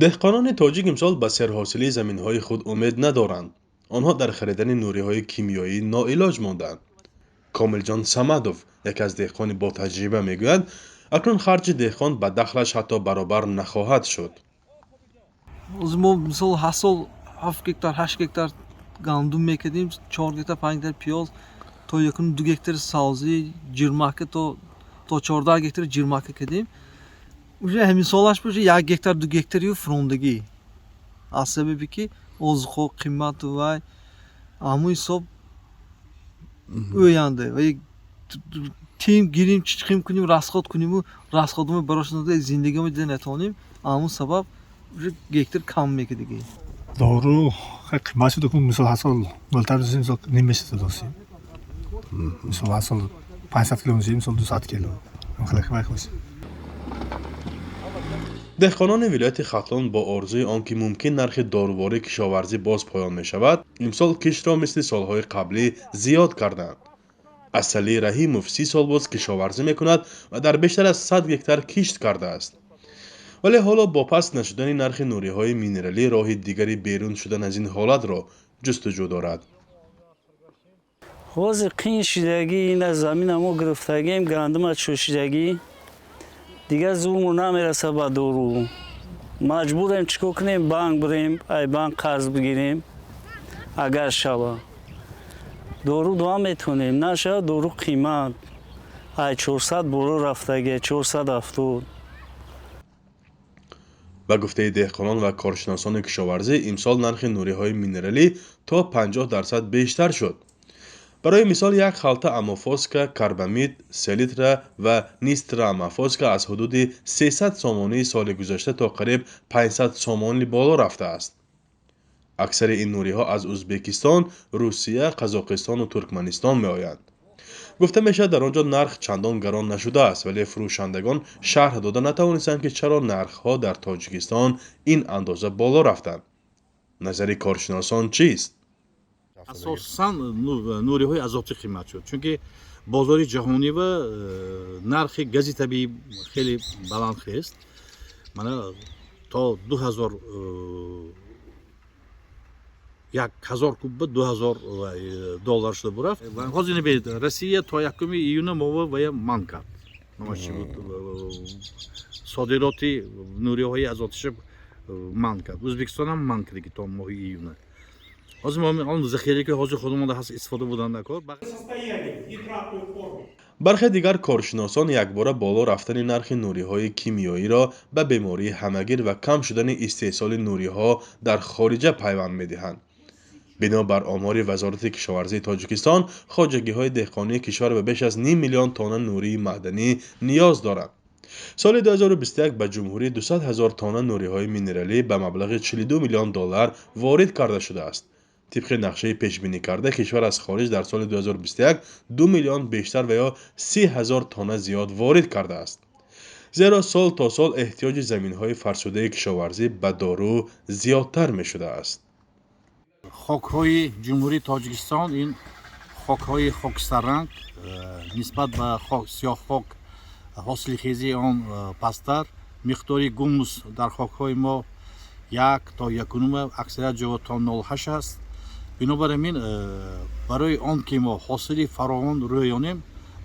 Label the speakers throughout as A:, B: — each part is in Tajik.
A: Деҳқонони тоҷик имсол ба серҳосилии заминҳои худ умед надоранд. Онҳо дар харидани нуриҳои кимиёӣ ноилоҷ мондаанд. Комилҷон Самадов, яке аз деҳқони ботаҷриба, мегӯяд, акнун харҷи деҳқон ба дахлаш ҳатто баробар нахоҳад шуд.
B: Мо мисол ҳар сол 7 гектар, 8 гектар гандум мекардем, 4 гектар, 5 гектар пиёз, то 1,5 гектар сабзӣ, ҷирмака, то 14 гектар ҷирмака кардем. Уже ҳамин солаш уже 1 гектар, 2 гектарию фурондагӣ, аз сабабе ки озуқҳо қимату вай ҳамун ҳисоб ӯянда тим гирим, чиқим кунем, расход куниму расходумо барош зиндагимо дида натавонем. Ҳамун сабаб уже гектар кам мекардагӣ.
C: Дору қимат шуда. Мисол, ҳар сол нолтар, мисол, ним мешуда досим. Мисол, ҳар сол 500 кило мешид, мисол, 200 кило. Хеле қимат.
A: Деҳқонони вилояти Хатлон бо орзуи он ки мумкин нархи дорувории кишоварзӣ боз поён мешавад, имсол киштро мисли солҳои қаблӣ зиёд карданд. Асалӣ Раҳимов 30 сол боз кишоварзӣ мекунад ва дар бештар аз 100 гектар кишт кардааст, вале ҳоло бо паст нашудани нархи нуриҳои минералӣ роҳи дигари берун шудан аз ин ҳолатро ҷустуҷӯ дорад.
D: Ҳозир қин шидагӣ, ина замина мо гирифтагием, гандума чӯшидагӣ, дигар зурму намераса ба дору. Маҷбурем, чӣ кор кунем? Банк бирем, ай банк қарз бигирем. Агар шава, дору дуа метавонем, нашава, дору қимат, ай 400 боло рафтаги, 470.
A: Ба гуфтаи деҳқонон ва коршиносони кишоварзӣ, имсол нархи нуриҳои минералӣ то 50% бештар шуд. Барои мисол, як халта амофоска, карбамид, селитра ва нитроамофоска аз ҳудуди 300 сомонии соли гузашта то қариб 500 сомонӣ боло рафтааст. Аксари ин нуриҳо аз Ӯзбекистон, Русия, Қазоқистону Туркманистон меоянд. Гуфта мешавад, дар он ҷо нарх чандон гарон нашудааст, вале фурӯшандагон шарҳ дода натавонистанд, ки чаро нархҳо дар Тоҷикистон ин андоза боло рафтанд. Назари коршиносон чист?
E: Асосан нуриҳои азотӣ қимат шуд, чунки бозори ҷаҳонӣ ва нархи гази табиӣ хеле баланд хест. Мана, то 2000, 1000 кубба 2000 доллар шуда бурафт. Ҳозир бинед, Россия то 1 июна мова вая манъ кард. Номаш чӣ буд, содироти нуриҳои азотиша манъ кард. Ӯзбекистон ҳам манъ кардаги то моҳи июна. Ҳозир мо он захирае, ки ҳозир худамонда ҳаст, истифода будан дар кор.
A: Бархе дигар коршиносон якбора боло рафтани нархи нуриҳои кимиёиро ба бемории ҳамагир ва кам шудани истеҳсоли нуриҳо дар хориҷа пайванд медиҳанд. Бино бар омори Вазорати кишоварзии Тоҷикистон, хоҷагиҳои деҳқонии кишвар ба беш аз ним миллион тонна нурии маъданӣ ниёз доранд. Соли 2021 ба ҷумҳурӣ 200 ҳазор тонна нуриҳои минералӣ ба маблағи 42 миллион доллар ворид карда шудааст. Тибқи нақшаи пешбинӣкарда, кишвар аз хориҷ дар соли 2021 2 миллион бештар ва ё 30 ҳазор тонна зиёд ворид кардааст, зеро сол то сол эҳтиёҷи заминҳои фарсудаи кишоварзӣ ба дору зиёдтар мешудааст.
E: Хокҳои Ҷумҳурии Тоҷикистон ин хокҳои хокистарранг, нисбат ба сиёҳхок ҳосилхезии он пасттар. Миқдори гумус дар хокҳои мо 1 то 1.5, аксарият ҷо то 0,8 аст. Бинобар ин, барои он ки мо ҳосили фаровон рӯёнем,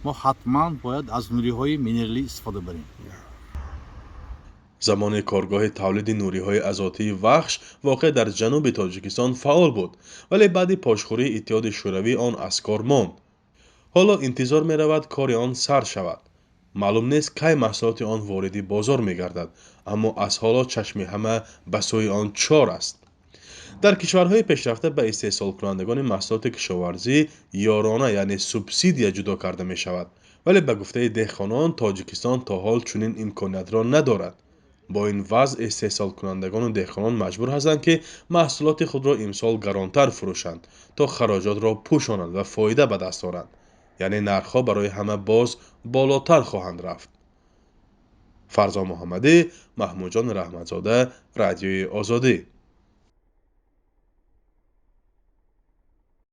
E: мо ҳатман бояд аз нуриҳои минералӣ истифода барем.
A: Замоне коргоҳи тавлиди нуриҳои азотии Вахш, воқеъ дар ҷануби Тоҷикистон, фаъол буд, вале баъди пошхӯрии Иттиҳоди Шӯравӣ он аз кор монд. Ҳоло интизор меравад, кори он сар шавад. Маълум нест, кай маҳсулоти он вориди бозор мегардад, аммо аз ҳоло чашми ҳама ба сӯи он чор аст. Дар кишварҳои пешрафта ба истеҳсолкунандагони маҳсулоти кишоварзӣ ёрона, яъне субсидия ҷудо карда мешавад, вале ба гуфтаи деҳқонон, Тоҷикистон то ҳол чунин имкониятро надорад. Бо ин вазъ истеҳсолкунандагону деҳқонон маҷбур ҳастанд, ки маҳсулоти худро имсол гаронтар фурӯшанд, то хароҷотро пӯшонанд ва фоида ба даст оранд. Яъне нархҳо барои ҳама боз болотар хоҳанд рафт. Фарзон Муҳаммадӣ, Маҳмудҷон Раҳматзода, Радиои Озодӣ.